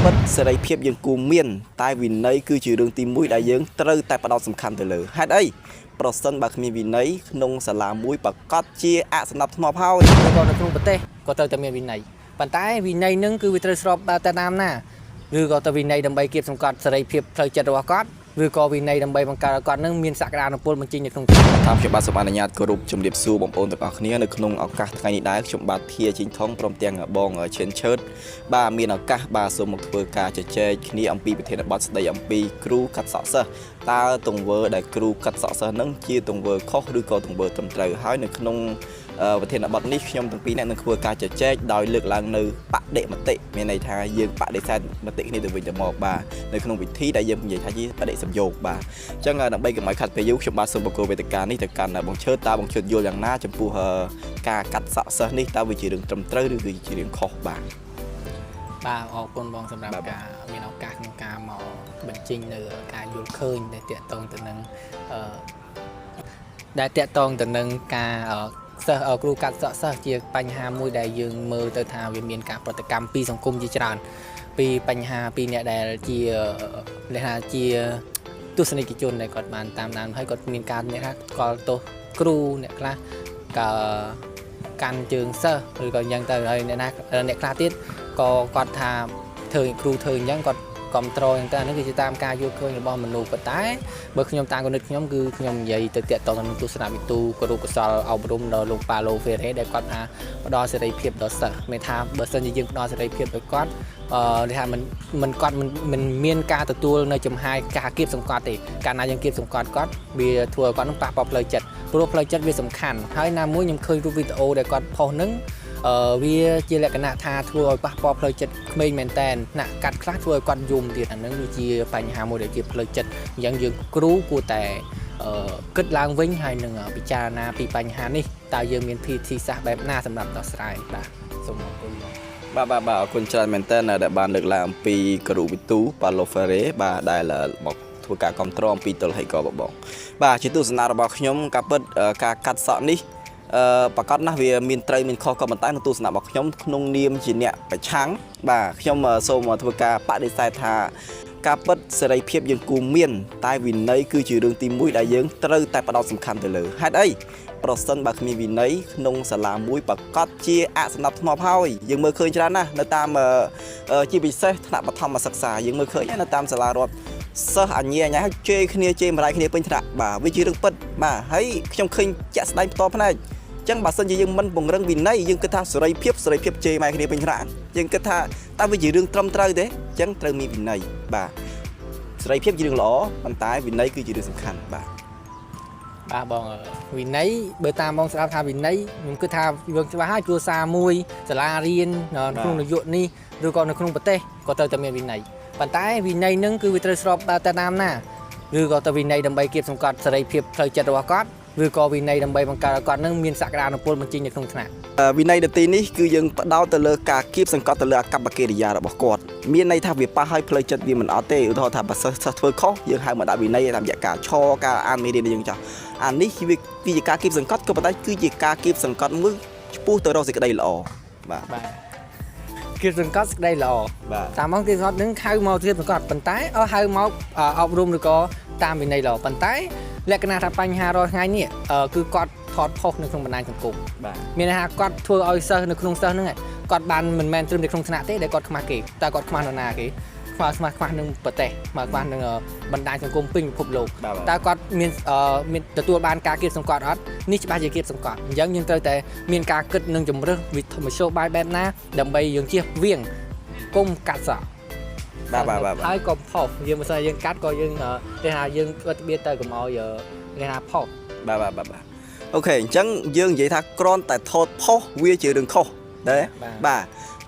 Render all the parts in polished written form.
ពិតសេរីភាពយើងគួរមាន តែវិន័យគឺជារឿងទីមួយដែលយើងត្រូវតែផ្ដោតសំខាន់ទៅលើហេតុអីប្រសិនបើគ្មានវិន័យក្នុងសាលាមួយប្រកាសជាអសណ្ដាប់ធ្នាប់ហើយ ឬក៏នៅក្នុងប្រទេសក៏ត្រូវតែមានវិន័យប៉ុន្តែវិន័យនឹងគឺវាត្រូវស្របទៅតាមណាឬក៏ទៅវិន័យដើម្បីគៀបសង្កត់សេរីភាពផ្លូវចិត្តរបស់គាត់ឬក៏វិន័យដើម្បីបង្កើតឲ្យគាត់នឹងមានសក្តានុពលបញ្ចេញនៅក្នុង តាមខ្ញុំបាទសូមអនុញ្ញាតគោរពជំរាបសួរបងប្អូនទាំងអស់គ្នានៅក្នុងឱកាសថ្ងៃនេះដែរខ្ញុំបាទធាជីងថងព្រមទាំងបងឈិនឈើតបាទមានឱកាសបាទសូមមកធ្វើការជជែកគ្នាអំពីប្រធានបទស្ដីអំពីគ្រូកាត់សក់សិស្សតើទង្វើដែលគ្រូកាត់សក់សិស្សនឹងជាទង្វើខុសឬក៏ទង្វើត្រឹមត្រូវហើយនៅក្នុងប្រធានបទនេះខ្ញុំទាំងពីរនាក់នឹងធ្វើការជជែកដោយលើកឡើងនៅបដិមតិមានន័យថាយើងបដិសេធមតិគ្នាទៅវិញទៅមកបាទនៅក្នុងវិធីដែលយើងនិយាយថាជាបដិសំយោគបាទ អញ្ចឹងដើម្បីកុំឲ្យខាត់ពេលយូរខ្ញុំបាទសូមបកគោវេទិកានេះទៅកាន់បងឈើតើបងឈើតយល់យ៉ាងណាចំពោះការកាត់សក់សិស្សនេះតើវាជារឿងត្រឹមត្រូវឬគឺជារឿងខុសបាទ បាទអរគុណបងសម្រាប់ បាទ ការមានឱកាសក្នុងការមកបញ្ចេញនៅការយល់ឃើញដែលតាក់ទងទៅនឹងអឺដែលតាក់ទងទៅនឹងការសិស្សគ្រូកាត់សក់សិស្សជាបញ្ហាមួយដែលយើងមើលទៅថាវាមានការប្រតិកម្មពីសង្គមជាច្រើនពីបញ្ហាពីអ្នកដែលជាគេថាជាទស្សនិកជនដែលគាត់បានតាមដានហើយគាត់មានការអ្នកថាកល់ទោសគ្រូអ្នកខ្លះក៏កាន់ជើងសិស្សឬក៏យ៉ាងទៅហើយអ្នកណាអ្នកខ្លះទៀត ក៏គាត់ថាធ្វើគ្រូធ្វើអញ្ចឹងគាត់គ្រប់ត្រូលអញ្ចឹងទៅអានេះគឺជាតាមការយល់ឃើញរបស់មនុស្សប៉ុន្តែបើខ្ញុំតាមគណិតខ្ញុំគឺខ្ញុំនិយាយទៅតាក់ទងទៅនឹងទស្សនវិទូគរុកោសលអប់រំដល់លោកប៉ាឡូហ្វេរ៉េដែលគាត់ថាផ្ដល់សេរីភាពដល់សិស្សមានថាបើសិនជាយើងផ្ដល់សេរីភាពឲ្យគាត់គេថាមិនគាត់មិនមានការទទួលនៅចំហាយការគៀបសង្កត់ទេកាលណាយើងគៀបសង្កត់គាត់វាធ្វើឲ្យគាត់នឹងប៉ះពាល់ផ្លូវចិត្តព្រោះផ្លូវចិត្តវាសំខាន់ហើយណាមួយខ្ញុំឃើញរូបវីដេអូដែលគាត់ផុសនឹង វាជាលក្ខណៈថាធ្វើឲ្យប៉ះពាល់ផ្លូវចិត្តក្មេងមែនតែនណាក់កាត់ខ្លះធ្វើឲ្យគាត់យំទៀតអាហ្នឹងវាជាបញ្ហាមួយដែលជាផ្លូវចិត្តអញ្ចឹងយើងគ្រូគួរតែគិតឡើងវិញហើយនឹងពិចារណាពីបញ្ហានេះតើយើងមានពិធីសាស្ត្របែបណាសម្រាប់ដោះស្រាយបាទសូមអរគុណបង បាទបាទបាទអរគុណច្រើនមែនតើដែលបានលើកឡើងអំពីគ្រូវិទូប៉ាឡូហ្វេរ៉េបាទដែលមកធ្វើការគ្រប់គ្រងអំពីទលហិកបបងបាទជាទស្សនៈរបស់ខ្ញុំការពិតការកាត់សក់នេះប្រកាសណាស់វាមានត្រូវមានខុសក៏ប៉ុន្តែក្នុងទស្សនៈរបស់ខ្ញុំក្នុងនាមជាអ្នកប្រឆាំងបាទខ្ញុំសូមធ្វើការបដិសេធថាការពិតសេរីភាពយើងគួរមាន តែវិន័យគឺជារឿងទីមួយដែលយើងត្រូវតែផ្ដោតសំខាន់ទៅលើហេតុអីប្រសិនបើគ្មានវិន័យក្នុងសាលាមួយប្រកាសជាអសណ្ដាប់ធ្នាប់ហើយយើងមើលឃើញច្រើនណាស់នៅតាមជាពិសេសថ្នាក់បឋមសិក្សាយើងមើលឃើញនៅតាមសាលារដ្ឋសិស្សអញ្ញាអញ្ញាជេរគ្នាជេរម្ដាយគ្នាពេញថ្នាក់បាទវាជារឿងពិតបាទហើយខ្ញុំឃើញជាក់ស្ដែងផ្ទាល់ភ្នែកអញ្ចឹងបើសិនជាយើងមិនពង្រឹងវិន័យយើងគិតថាសេរីភាពសេរីភាពជេរម៉ែគ្នាពេញថ្នាក់យើងគិតថាតើវាជារឿងត្រឹមត្រូវទេអញ្ចឹងត្រូវមានវិន័យបាទសេរីភាពជារឿងល្អប៉ុន្តែវិន័យគឺជារឿងសំខាន់បាទ បាទបងវិន័យបើតាមបងស្ដាប់ថាវិន័យខ្ញុំគិតថាយើងច្បាស់ហើយគ្រួសារមួយសាលារៀនក្នុងនយោបាយនេះឬក៏នៅក្នុងប្រទេសក៏ត្រូវតែមានវិន័យប៉ុន្តែវិន័យនឹងគឺវាត្រូវស្របទៅតាមណាឬក៏ទៅវិន័យដើម្បីគៀបសង្កត់សេរីភាពផ្លូវចិត្តរបស់គាត់ឬក៏វិន័យដើម្បីបង្កើតឲ្យគាត់នឹងមានសក្តានុពលបញ្ចេញនៅក្នុងថ្នាក់ វិន័យនទីនេះគឺយើងផ្ដោតទៅលើការគៀបសង្កត់ទៅលើអកប្បកិរិយារបស់គាត់មានន័យថាវាប៉ះឲ្យផ្លូវចិត្តវាមិនអត់ទេឧទាហរណ៍ថាបើសិស្សធ្វើខុសយើងហៅមកដាក់វិន័យតាមរយៈការឈរការអានមេរៀនយើងចោះអានេះវាគឺជាការគៀបសង្កត់ក៏ប៉ុន្តែគឺជាការគៀបសង្កត់មួយឆ្ពោះទៅរកសេចក្តីល្អបាទ បាទគៀបសង្កត់សេចក្តីល្អ បាទ តាមមកគៀបសង្កត់នឹងហៅមកគៀបសង្កត់ប៉ុន្តែអស់ហៅមកអប់រំឬក៏តាមវិន័យល្អប៉ុន្តែលក្ខណៈថាបញ្ហារាល់ថ្ងៃនេះគឺគាត់ថតផុសនៅក្នុងបណ្ដាញសង្គម បាទ មានន័យថាគាត់ធ្វើឲ្យសិស្សនៅក្នុងសិស្សហ្នឹងគាត់បានមិនមែនត្រឹមតែក្នុងថ្នាក់ទេដែលគាត់ខ្មាស់គេតែគាត់ខ្មាស់នរណាគេខ្មាស់ខ្មាស់ខ្មាស់នឹងប្រទេសខ្មាស់ខ្មាស់នឹងបណ្ដាញសង្គមពេញពិភពលោក បាទ តើគាត់មានមានទទួលបានការគៀបសង្កត់អត់នេះច្បាស់ជាគៀបសង្កត់អញ្ចឹងយើងត្រូវតែមានការគិតនិងជំរើសវិធីមធ្យោបាយបែបណាដើម្បីយើងជៀសវាងគុំកាត់សក់ បាទបាទបាទ ហើយកុំផុសយើងមិនស្អីយើងកាត់ក៏យើងគេថាយើងគាត់របៀបទៅកុំឲ្យគេថាផុស បាទបាទបាទបាទ OK អញ្ចឹងយើងនិយាយថាគ្រាន់តែថតផុសវាជារឿងខុសដែរបាទ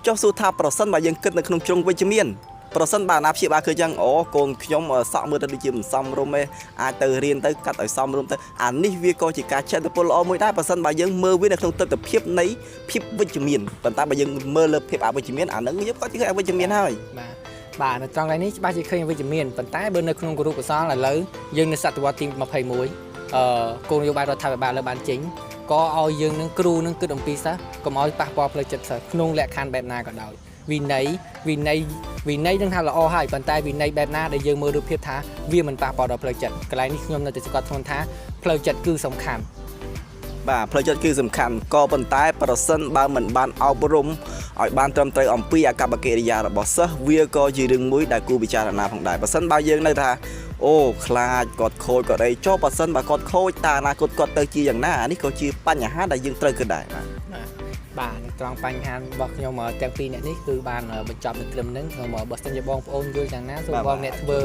ចុះសួរថាប្រសិនបើយើងគិតនៅក្នុងជ្រុងវិជ្ជមានប្រសិនបើអាណាព្យាបាលឃើញចឹងអូកូនខ្ញុំសក់មើលទៅដូចជាមិនសមរម្យទេអាចទៅរៀនទៅកាត់ឲ្យសមរម្យទៅអានេះវាក៏ជាការចេះឥទ្ធិពលល្អមួយដែរប្រសិនបើយើងមើលវានៅក្នុងទិដ្ឋភាពនៃភាពវិជ្ជមានប៉ុន្តែបើយើងមើលលើភាពអវិជ្ជមានអាហ្នឹងយើងក៏ជាឃើញអវិជ្ជមានហើយ បាទបាទនៅត្រង់កន្លែងនេះច្បាស់ជាឃើញវិជ្ជមានប៉ុន្តែបើនៅក្នុងគរុកោសលឥឡូវយើងនៅសតវត្សទី21គោលនយោបាយរដ្ឋាភិបាលលើបានចេញក៏ឲ្យយើងនឹងគ្រូនឹងគិតអំពីសិស្សកុំឲ្យប៉ះពាល់ផ្លូវចិត្តសិស្សក្នុងលក្ខខណ្ឌបែបណាក៏ដោយ វិន័យវិន័យវិន័យនឹងថាល្អហើយប៉ុន្តែវិន័យបែបណាដែលយើងមើលរូបភាពថាវាមិនប៉ះពាល់ដល់ផ្លូវចិត្តកន្លែងនេះខ្ញុំនៅតែសង្កត់ធ្ងន់ថាផ្លូវចិត្តគឺសំខាន់។ បាទផ្លូវចិត្តគឺសំខាន់ក៏ប៉ុន្តែប្រសិនបើមិនបានអប់រំឲ្យបានត្រឹមត្រូវអំពីអាកប្បកិរិយារបស់សិស្សវាក៏ជារឿងមួយដែលគួរពិចារណាផងដែរប្រសិនបើយើងនៅថាអូខ្លាចគាត់ខូចគាត់អីចុះប្រសិនបើគាត់ខូចតើអនាគតគាត់ទៅជាយ៉ាងណាអានេះក៏ជាបញ្ហាដែលយើងត្រូវគិតដែរបាទ។ បាទបាទនៅត្រង់បញ្ហារបស់ខ្ញុំទាំងពីរអ្នកនេះគឺបានបញ្ចប់នៅត្រឹមហ្នឹងខ្ញុំបើសិនជាបងប្អូនយល់យ៉ាងណាសូមបងអ្នកធ្វើ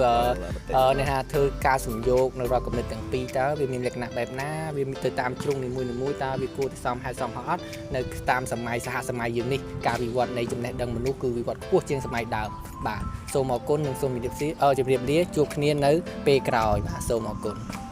អ្នកថាធ្វើការសំយោគនៅរាល់គំនិតទាំងពីរតើវាមានលក្ខណៈបែបណាវាមានទៅតាមជ្រុងនីមួយៗតើវាគួរតែសមហេតុសមផលអត់នៅតាមសម័យសហសម័យយើងនេះការវិវត្តនៃចំណេះដឹងមនុស្សគឺវិវត្តខ្ពស់ជាងសម័យដើមបាទសូមអរគុណនិងសូមជម្រាបលាជម្រាបលាជួបគ្នានៅពេលក្រោយបាទសូមអរគុណ។